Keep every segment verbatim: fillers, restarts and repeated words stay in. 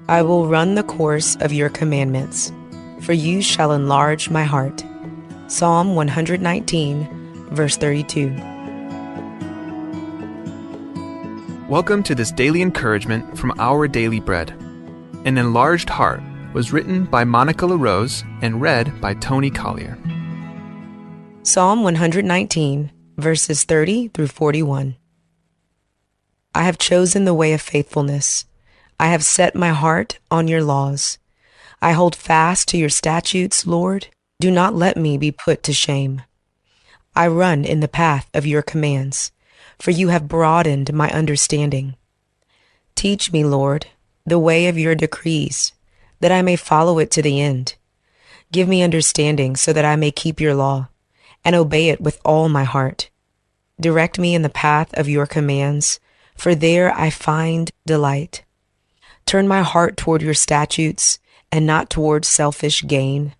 I will run the course of your commandments, for you shall enlarge my heart. Psalm one hundred nineteen, verse thirty-two. Welcome to this daily encouragement from Our Daily Bread. An Enlarged Heart was written by Monica LaRose and read by Tony Collier. Psalm one hundred nineteen, verses thirty through forty-one. I have chosen the way of faithfulness. I have set my heart on your laws. I hold fast to your statutes, Lord. Do not let me be put to shame. I run in the path of your commands, for you have broadened my understanding. Teach me, Lord, the way of your decrees, that I may follow it to the end. Give me understanding so that I may keep your law and obey it with all my heart. Direct me in the path of your commands, for there I find delight. Turn my heart toward your statutes and not toward selfish gain.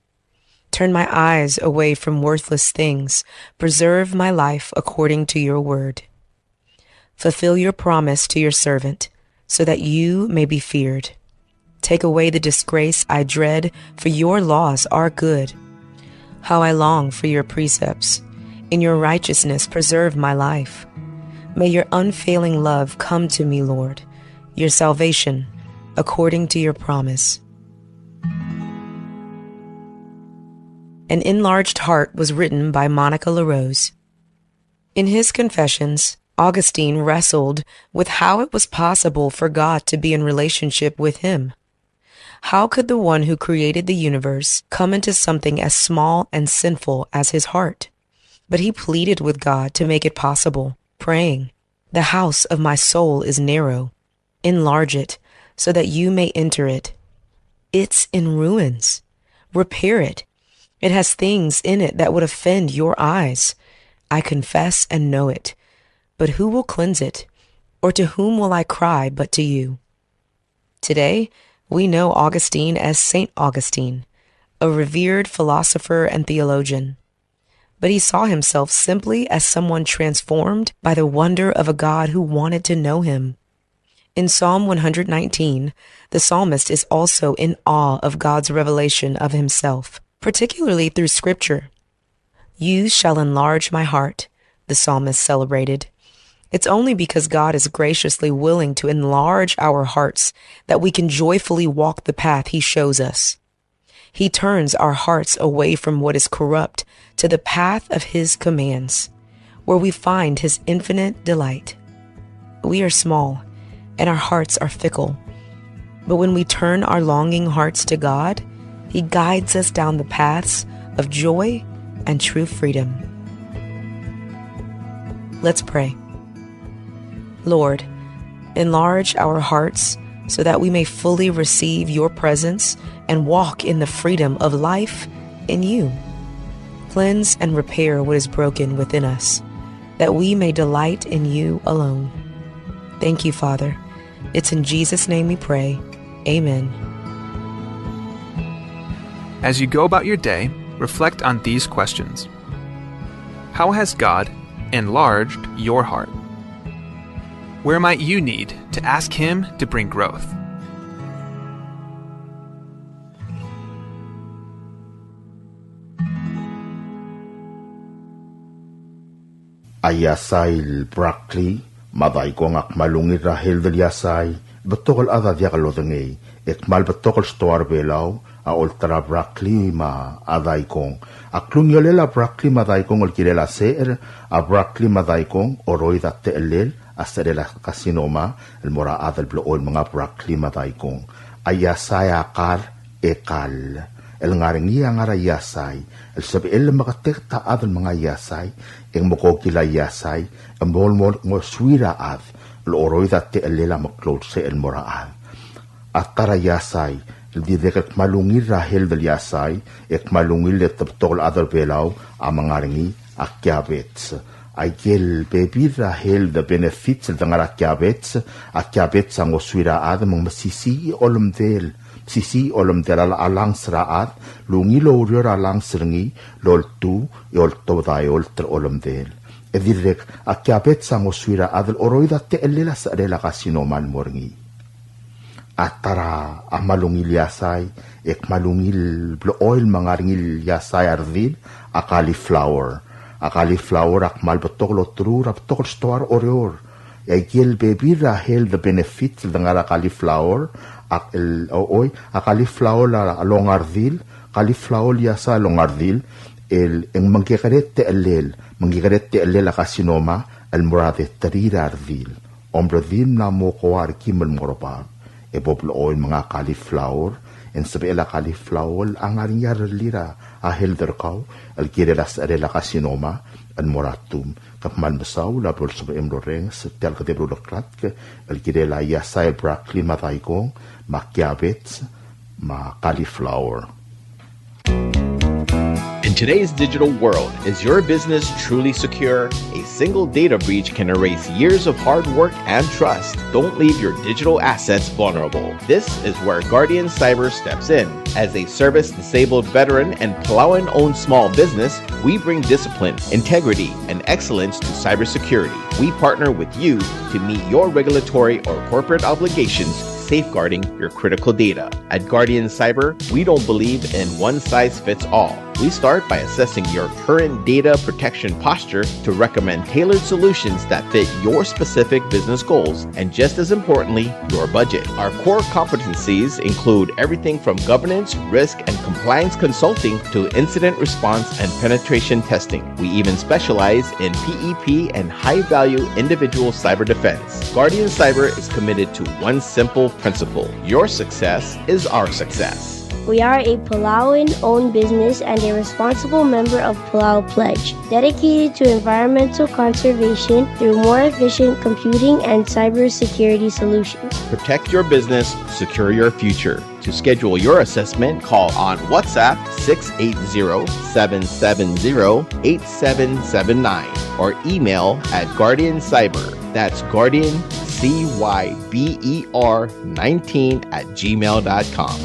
Turn my eyes away from worthless things. Preserve my life according to your word. Fulfill your promise to your servant, so that you may be feared. Take away the disgrace I dread, for your laws are good. How I long for your precepts. In your righteousness, preserve my life. May your unfailing love come to me, Lord, your salvation according to your promise. An Enlarged Heart was written by Monica LaRose. In his Confessions, Augustine wrestled with how it was possible for God to be in relationship with him. How could the one who created the universe come into something as small and sinful as his heart? But he pleaded with God to make it possible, praying, "The house of my soul is narrow. Enlarge it so that you may enter it. It's in ruins. Repair it. It has things in it that would offend your eyes. I confess and know it. But who will cleanse it? Or to whom will I cry but to you?" Today, we know Augustine as Saint Augustine, a revered philosopher and theologian. But he saw himself simply as someone transformed by the wonder of a God who wanted to know him. In Psalm one hundred nineteen, the psalmist is also in awe of God's revelation of himself, particularly through Scripture. "You shall enlarge my heart," the psalmist celebrated. It's only because God is graciously willing to enlarge our hearts that we can joyfully walk the path he shows us. He turns our hearts away from what is corrupt to the path of his commands, where we find his infinite delight. We are small, and our hearts are fickle. But when we turn our longing hearts to God, he guides us down the paths of joy and true freedom. Let's pray. Lord, enlarge our hearts so that we may fully receive your presence and walk in the freedom of life in you. Cleanse and repair what is broken within us, that we may delight in you alone. Thank you, Father. It's in Jesus' name we pray. Amen. As you go about your day, reflect on these questions. How has God enlarged your heart? Where might you need to ask Him to bring growth? A iasai el broccoli me a daikong a kmal ungil er a health el iasai el betok el chad a diak lodengei. E kmal betok el stoa er Belau a olterau a broccoli me a daikong. A klungiolel a broccoli me a daikong el kirel a secher, a broccoli me a daikong a oroid a techellel a secherel a carcinoma el mo er a chad el blechoel menga broccoli me a daikong. A iasai a kar e kall. El ngar er ngii a ngar er a iasai el sebechel el meketeket a chad el menga iasai, e ng mekokil a iasai e mo, mo ngosuir a chad el oroid a techellel a meklou el secher el mo er a chad. A ta er a iasai el dirrek el kmal ungil er a health el iasai, e kmal ungil e te betok el chad er Belau a menga er ngii, a kiabets. Aike el bebil er a health benefits el de ngar er a kiabets, a kiabets a ngosuir a chad me ng mesisiich a olemdel, mesisiich a olemdel a, a lungs er a chad, el ungil oureor a lungs er ngii el oltuu e oltobed a eolt er a olemdel. E dirrek a kiabets a ngosuir a chad el oroid a techellel a secherel a carcinoma el mo er ngii. A ta er a kmal ungil iasai, e kmal ungil blechoel me a ngar er ngii el iasai a redil, a cauliflower. A cauliflower a kmal betok el oterur, a betok el stoa er Oreor. E aike el bebil er a health benefits el de ngar er a cauliflower, a, el, o, oi, a cauliflower a, a longa a redil, cauliflower el iasai a longa a redil, el, e ng mengkekerei a techellel, mengkekerei a techellel a carcinoma, el mo er a deterir a redil. Omredil mla mo koa er kim el mo er a bab. E bo blechoel me a cauliflower, e ng sebechel a cauliflower a ngar er ngii a rellii er a health er kau, el kirel a secherel a carcinoma, el mo er a tum. Ke kmal mesaul a bo lsebechem el orrenges tia el kedeb el uleklatk, el kirel a iasai el broccoli me a daikong, me a kiabets, me a cauliflower. In today's digital world, is your business truly secure? A single data breach can erase years of hard work and trust. Don't leave your digital assets vulnerable. This is where Guardian Cyber steps in. As a service-disabled veteran and Palauan-owned small business, we bring discipline, integrity, and excellence to cybersecurity. We partner with you to meet your regulatory or corporate obligations, safeguarding your critical data. At Guardian Cyber, we don't believe in one size fits all. We start by assessing your current data protection posture to recommend tailored solutions that fit your specific business goals and, just as importantly, your budget. Our core competencies include everything from governance, risk, and compliance consulting to incident response and penetration testing. We even specialize in P E P and high-value individual cyber defense. Guardian Cyber is committed to one simple principle: your success is our success. We are a Palauan-owned business and a responsible member of Palau Pledge, dedicated to environmental conservation through more efficient computing and cybersecurity solutions. Protect your business, secure your future. To schedule your assessment, call on WhatsApp six eight zero, seven seven zero, eight seven seven nine or email at Guardian Cyber. That's Guardian C Y B E R nineteen at gmail dot com.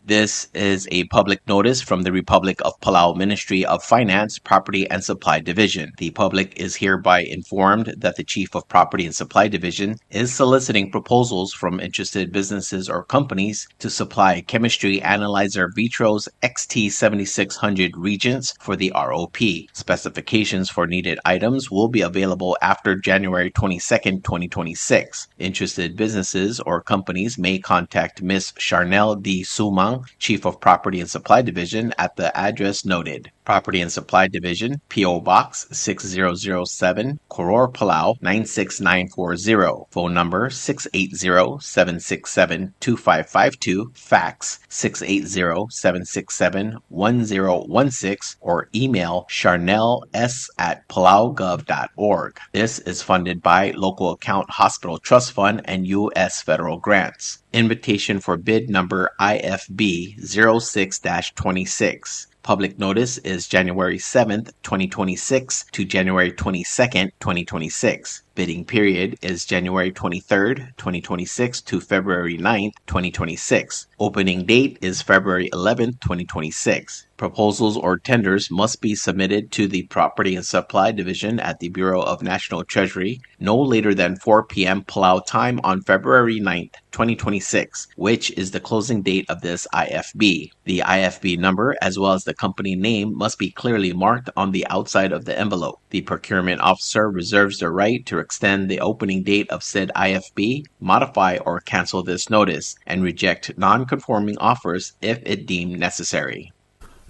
This is a public notice from the Republic of Palau Ministry of Finance, Property and Supply Division. The public is hereby informed that the Chief of Property and Supply Division is soliciting proposals from interested businesses or companies to supply chemistry analyzer Vitros X T seventy-six hundred reagents for the R O P. Specifications for needed items will be available after January twenty-second, twenty twenty-six. Interested businesses or companies may contact Miss Charnel D. Sumang, Chief of Property and Supply Division, at the address noted. Property and Supply Division, P O Box six zero zero seven, Koror, Palau nine six nine four zero. Phone number six eight zero, seven six seven, two five five two. Fax six eight zero, seven six seven, one zero one six or email charnels at palaugov dot org. This is funded by Local Account Hospital Trust Fund and U S federal grants. Invitation for bid number I F B zero six dash twenty-six. Public notice is January seventh, twenty twenty-six to January twenty-second, twenty twenty-six. Bidding period is January twenty-third, twenty twenty-six to February ninth, twenty twenty-six. Opening date is February eleventh, twenty twenty-six. Proposals or tenders must be submitted to the Property and Supply Division at the Bureau of National Treasury no later than four p.m. Palau time on February ninth, twenty twenty-six, which is the closing date of this I F B. The I F B number, as well as the company name, must be clearly marked on the outside of the envelope. The procurement officer reserves the right to extend the opening date of said I F B, modify or cancel this notice, and reject non-conforming offers if it deemed necessary.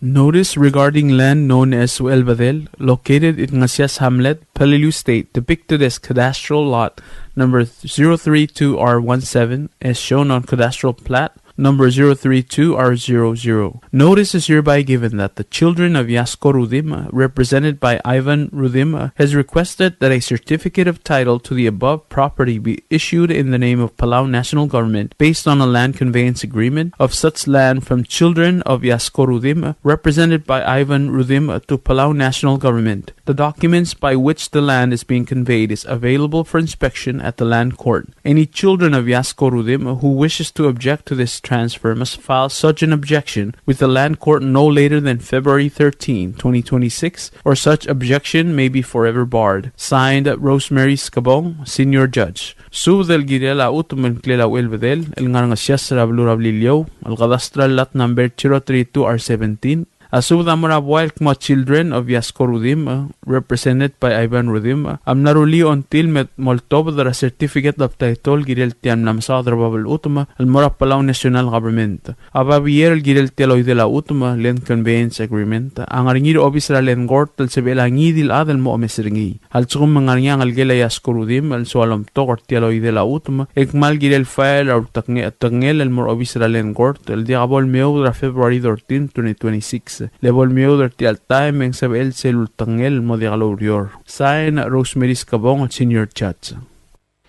Notice regarding land known as Uelbedel, located in Ngasias Hamlet, Peleliu State, depicted as cadastral lot number zero three two R one seven, as shown on cadastral plat number zero three two R zero zero. Notice is hereby given that the children of Yasko Rudimch, represented by Ivan Rudimch, has requested that a certificate of title to the above property be issued in the name of Palau National Government based on a land conveyance agreement of such land from children of Yasko Rudimch, represented by Ivan Rudimch, to Palau National Government. The documents by which the land is being conveyed is available for inspection at the Land Court. Any children of Yasko Rudimch who wishes to object to this transfer must file such an objection with the Land Court no later than February thirteen, twenty twenty-six, or such objection may be forever barred. Signed, Rosemary Skebong, Senior Judge. Subed el kirel a chutem el ngklel a Uchelbedel el ngar er a Ngesias er a beluu er a Beliliou, el cadastral lot number zero three two R seventeen, a subed a mo er a buai el kmo a Children of Yasko Rudimch, represented by Ivan Rudimch, a mla rullii a ongtil me moltobed er a certificate of title el kirel tia el mla mesaod er a bab el chutem el mo er a Palau National Government. A babier el kirel tia el oidel a chutem, land conveyance agreement, a ngar er ngii er a obis er a Land Court el sebechel a ngii di el chad el mo omes er ngii. A lsekum me ng ngar er ngii a ngelekel a Yasko Rudimch el soal omtok er tia el oidel a chutem, e kmal kirel file a ulteknge-, tekngel el mo er a obis er a Land Court el diak bo lemeoud er a February thirteen, twenty twenty-six. Le bo lemeoud er tia el taem e ng sebechel sel ultekngel el mo diak loureor. Sign, Rosemary Skebong, Senior Judge.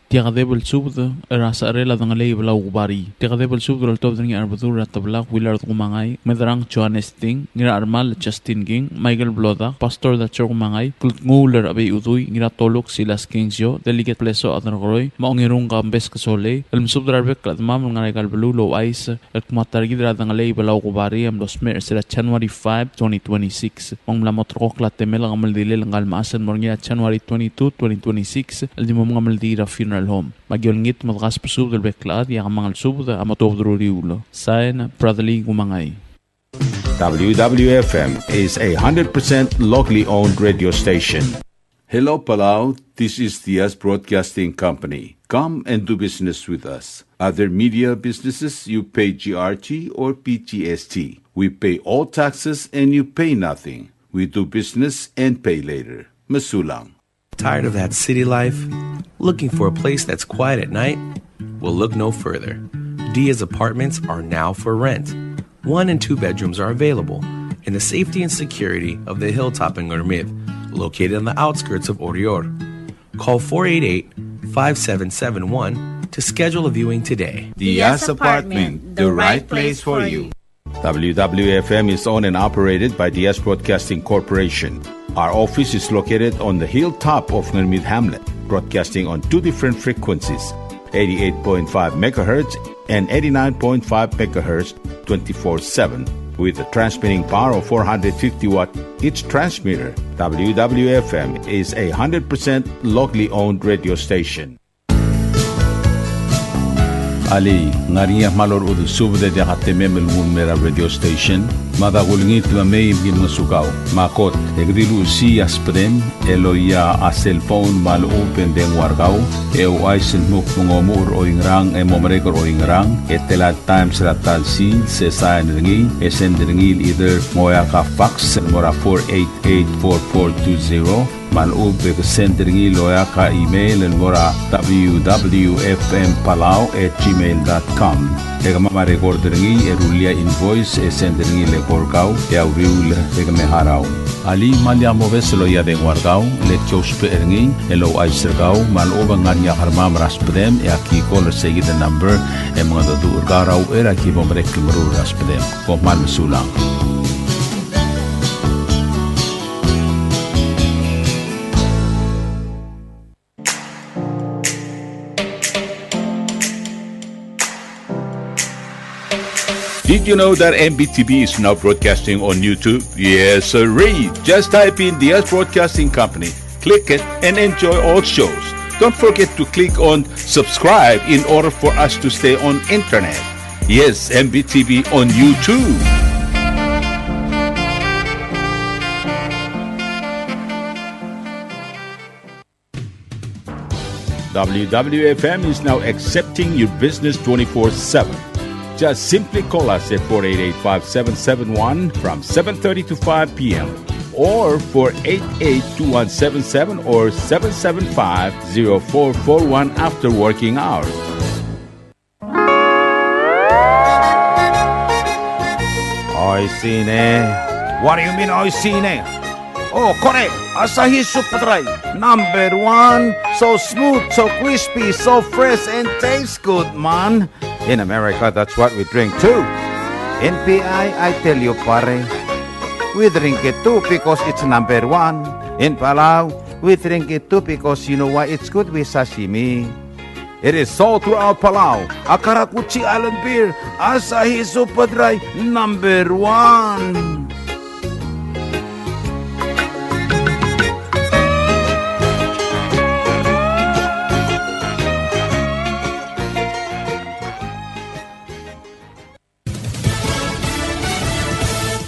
Tia kedeb el subed er a secherel a Dengelei Belau Kubari. Tia kedeb el subed el oltobed er ngii a Rebedul er a Teblak Willard Kumangai, Medrang Johannes Ting, Ngirachermal Justin King, Michael Blodak, Pastor Dachor Kumangai, Kldnguul er a Chebei Udui, Ngiratoluk Silas Kingsio, Delegate Pleso Aderkeroi, me a Ongerung Kambes Kesolei, el mesubed er a rebek el chedemam el ngar er aika el beluu el ouchais el kmo a ta er kid er a Dengelei Belau Kubari a mlo smecher er sel January five, twenty twenty-six. Me ng mla mo terrekokl a temel a kemeldiil el ngka el mechas el mo er ngii er a January twenty-two, twenty twenty-six, el di mo mengemeldiil er a funeral home. Me aki olengit me de kasbesubed el bek el chad e a kemanget el subed a mo tuobed er a uriul. Sign, Bradley Kumangai. W W F M is a hundred percent locally owned radio station. Hello, Palau. This is Diaz Broadcasting Company. Come and do business with us. Other media businesses, you pay G R T or P G S T. We pay all taxes and you pay nothing. We do business and pay later. Mesulang. Tired of that city life? Looking for a place that's quiet at night? Well, look no further. Diaz Apartments are now for rent. One and two bedrooms are available in the safety and security of the hilltop in Ngermid, located on the outskirts of Oreor. Call four eight eight, five seven seven one to schedule a viewing today. Diaz Apartment, the right place for you. W W F M is owned and operated by Diaz Broadcasting Corporation. Our office is located on the hilltop of Ngermid Hamlet, broadcasting on two different frequencies, eighty-eight point five megahertz and eighty-nine point five megahertz, twenty-four seven, with a transmitting power of four hundred fifty watt each transmitter. W W F M is a hundred percent locally owned radio station. Alii, ng ngar er ngii a kmal orechudel subed e diak a temem el nguu el mei er a radio station? Mada kulengit me mei me ki mngesukau. Me a kot, e ke di luchesii a subedem el oia a cellphone me a lechub e ng dengua er kau, e ouchais el dmu kmo ng omuchel er oingerang e mo merek er oingerang, e tela el times er a ta el sils, e sain er ngii, e send er ngii el either ng oeak a fax el mo er a four eight eight four four two zero, me a lechub e ke send er ngii el oeak a email el mo er a W W F M Palau at gmail dot com. E kemam a record er ngii e rullii a invoice e send er ngii el eko er kau e a uriul e ke me harau. Alii, me lak mobes el oia dengua er kau, le ki ousbech er ngii el ouchais er kau me a lechub e ng ngar er ngii a kermam er a subedem e aki call er seikid el number e mengedecheduch er kau er a uchei er a ki bo merek el meruul er a subedem. Kom kmal mesulang. Did you know that M B T V is now broadcasting on YouTube? Yes, sirree. Just type in Diaz Broadcasting Company, click it, and enjoy all shows. Don't forget to click on subscribe in order for us to stay on internet. Yes, M B T V on YouTube. W W F M is now accepting your business twenty-four seven. Just simply call us at four eight eight, five seven seven one from seven thirty to five P M, or four eight eight, two one seven seven or seven seven five, zero four four one after working hours. Oishii ne. What do you mean, oishii ne? Oh, kore, Asahi Super Dry, number one. So smooth, so crispy, so fresh, and tastes good, man. In America, that's what we drink too. In P I, I tell you, pare, we drink it too because it's number one. In Palau, we drink it too because you know why? It's good with sashimi. It is sold throughout Palau. A karakuchi island beer, Asahi Super Dry, number one.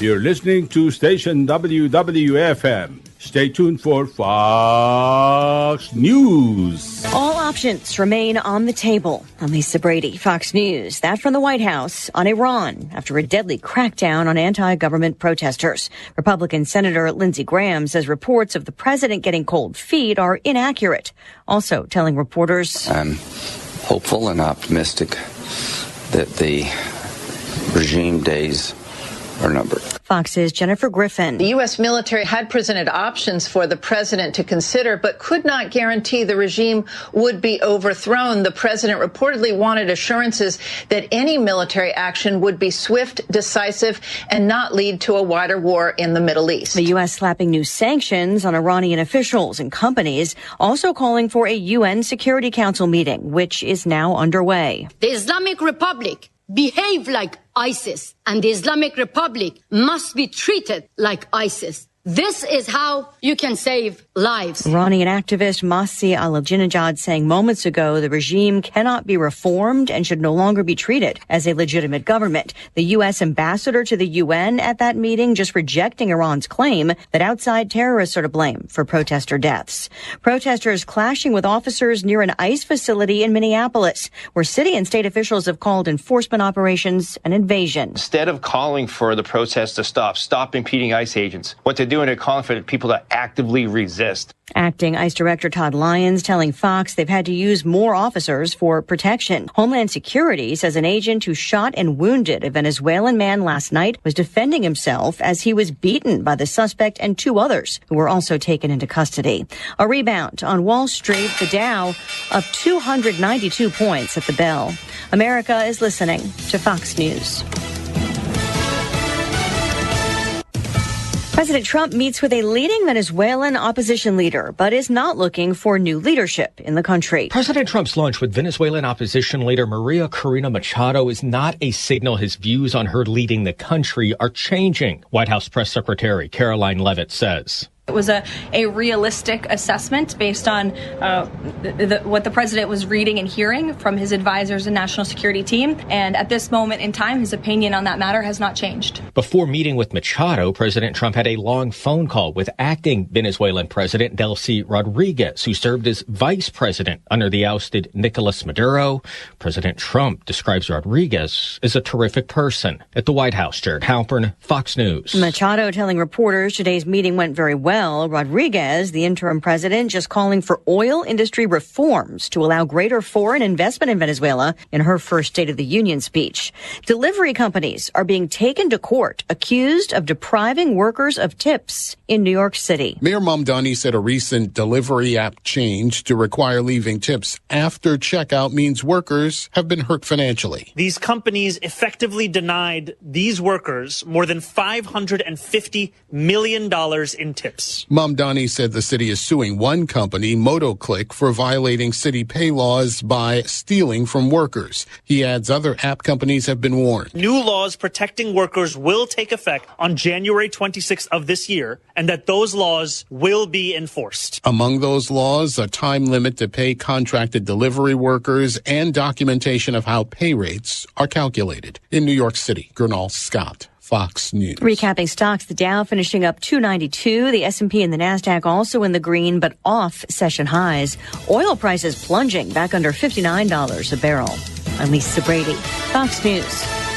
You're listening to station W W F M. Stay tuned for Fox News. All options remain on the table. I'm Lisa Brady, Fox News. That from the White House on Iran after a deadly crackdown on anti-government protesters. Republican Senator Lindsey Graham says reports of the president getting cold feet are inaccurate, also telling reporters, I'm hopeful and optimistic that the regime days are numbered. Fox's Jennifer Griffin. The U S military had presented options for the president to consider, but could not guarantee the regime would be overthrown. The president reportedly wanted assurances that any military action would be swift, decisive, and not lead to a wider war in the Middle East. The U S slapping new sanctions on Iranian officials and companies, also calling for a U N Security Council meeting, which is now underway. The Islamic Republic behave like ISIS, and the Islamic Republic must be treated like ISIS. This is how you can save lives. Iranian activist Masih Alijinajad saying moments ago the regime cannot be reformed and should no longer be treated as a legitimate government. The U S ambassador to the U N at that meeting just rejecting Iran's claim that outside terrorists are to blame for protester deaths. Protesters clashing with officers near an ICE facility in Minneapolis, where city and state officials have called enforcement operations an invasion. Instead of calling for the protests to stop, stop impeding ICE agents, what they're doing is calling for the people to actively resist. Acting ICE Director Todd Lyons telling Fox they've had to use more officers for protection. Homeland Security says an agent who shot and wounded a Venezuelan man last night was defending himself as he was beaten by the suspect and two others who were also taken into custody. A rebound on Wall Street, the Dow up two hundred ninety-two points at the bell. America is listening to Fox News. President Trump meets with a leading Venezuelan opposition leader, but is not looking for new leadership in the country. President Trump's lunch with Venezuelan opposition leader Maria Corina Machado is not a signal his views on her leading the country are changing, White House Press Secretary Karoline Leavitt says. It was a, a realistic assessment based on, uh, the, the, what the president was reading and hearing from his advisors and national security team. And at this moment in time, his opinion on that matter has not changed. Before meeting with Machado, President Trump had a long phone call with acting Venezuelan President Delcy Rodriguez, who served as vice president under the ousted Nicolas Maduro. President Trump describes Rodriguez as a terrific person. At the White House, Jared Halpern, Fox News. Machado telling reporters today's meeting went very well. Rodriguez, the interim president, just calling for oil industry reforms to allow greater foreign investment in Venezuela in her first State of the Union speech. Delivery companies are being taken to court, accused of depriving workers of tips in New York City. Mayor Mamdani said a recent delivery app change to require leaving tips after checkout means workers have been hurt financially. These companies effectively denied these workers more than five hundred and fifty million dollars in tips. Mamdani said the city is suing one company, MotoClick, for violating city pay laws by stealing from workers. He adds other app companies have been warned. New laws protecting workers will take effect on January twenty-sixth of this year, and that those laws will be enforced. Among those laws, a time limit to pay contracted delivery workers and documentation of how pay rates are calculated. In New York City, Gurnal Scott, Fox News. Recapping stocks, the Dow finishing up two ninety-two, the S and P and the Nasdaq also in the green, but off session highs. Oil prices plunging back under fifty-nine dollars a barrel. I'm Lisa Brady, Fox News.